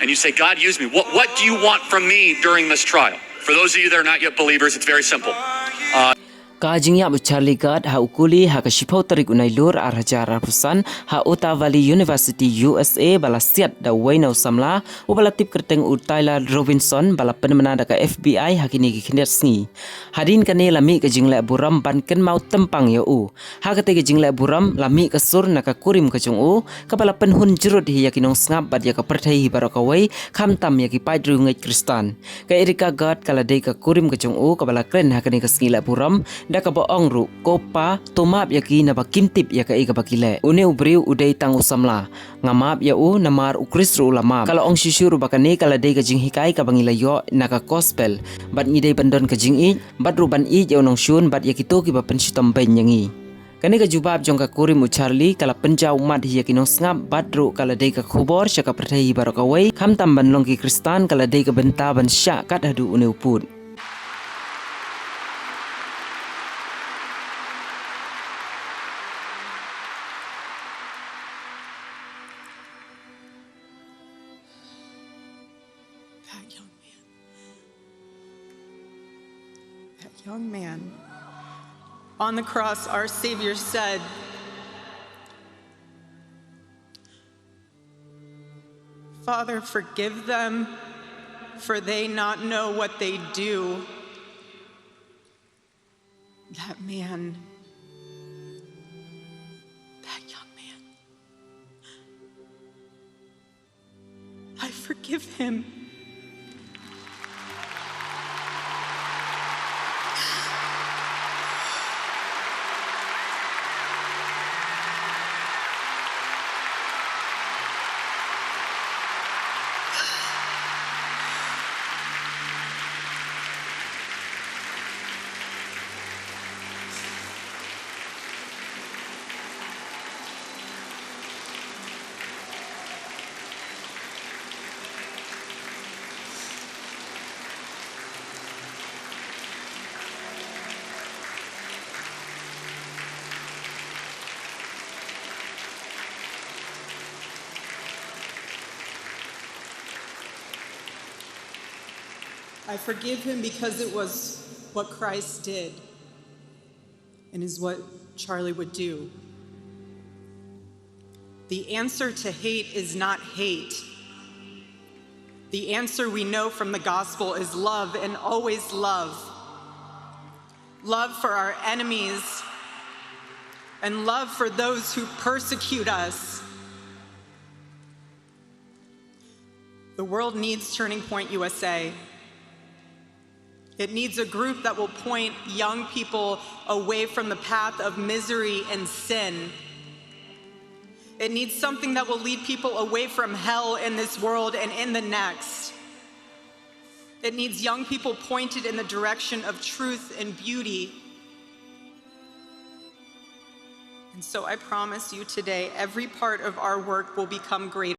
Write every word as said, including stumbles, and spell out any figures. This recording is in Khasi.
And you say, "God, use me." What, what do you want from me during this trial? For those of you that are not yet believers, it's very simple. Uh, Ka jingïap u Charlie Gard ha u Kuli ha ka shiphew tarik u Nailur ar hajar arphew san ha Utah Valley University, U S A, ba la siat da uwei na u samla uba la tip kyrteng u Tyler Robinson, ba la pynmynna da ka F B I ha kine ki khyndiat sngi. Hadien kane la mih ka jingleh burom ban kynmaw tympang ïa u. Ha katei ka jingleh burom la mih ka sur na ka kurim ka jong u, kaba la pynhun jrut hi ïa ki nongsngap bad ïa ka pyrthei hi baroh kawei, khamtam ïa ki paidriewngeit Khristan. Ka Erica Gard ka la dei ka kurim ka jong u kaba la kren ha kane ka sngi leh burom, da kaba ong ruh, "Ko Pa, to map ïa ki naba kim tip ïa kaei kaba ki leh. Une u briew u dei tang u samla. Nga map ïa u, namar u Khrist ruh u la map." Ka la ong shuh shuh ruh ba kane ka la dei ka jinghikai kaba ngi la ïoh na ka gospel, bad ngi dei ban don ka jingïeit, bad ruh ban ïeit ïa u nongshun bad ïa kito kiba pynshitom beiñ ïa ngi. Kane ka jubab jong ka kurim u Charlie ka la pynjaw ummat hi ïa ki nongsngap, bad ruh ka la dei ka khubor sha ka pyrthei hi baroh kawei, khamtam ban long ki Khristan ka la dei ka bynta ban shah kat haduh une u pud. That young man. That young man. On the cross, our Savior said, "Father, forgive them, for they not know what they do." That man. That young man. I forgive him. I forgive him because it was what Christ did and is what Charlie would do. The answer to hate is not hate. The answer we know from the gospel is love, and always love. Love for our enemies and love for those who persecute us. The world needs Turning Point U S A. It needs a group that will point young people away from the path of misery and sin. It needs something that will lead people away from hell in this world and in the next. It needs young people pointed in the direction of truth and beauty. And so I promise you today, every part of our work will become greater.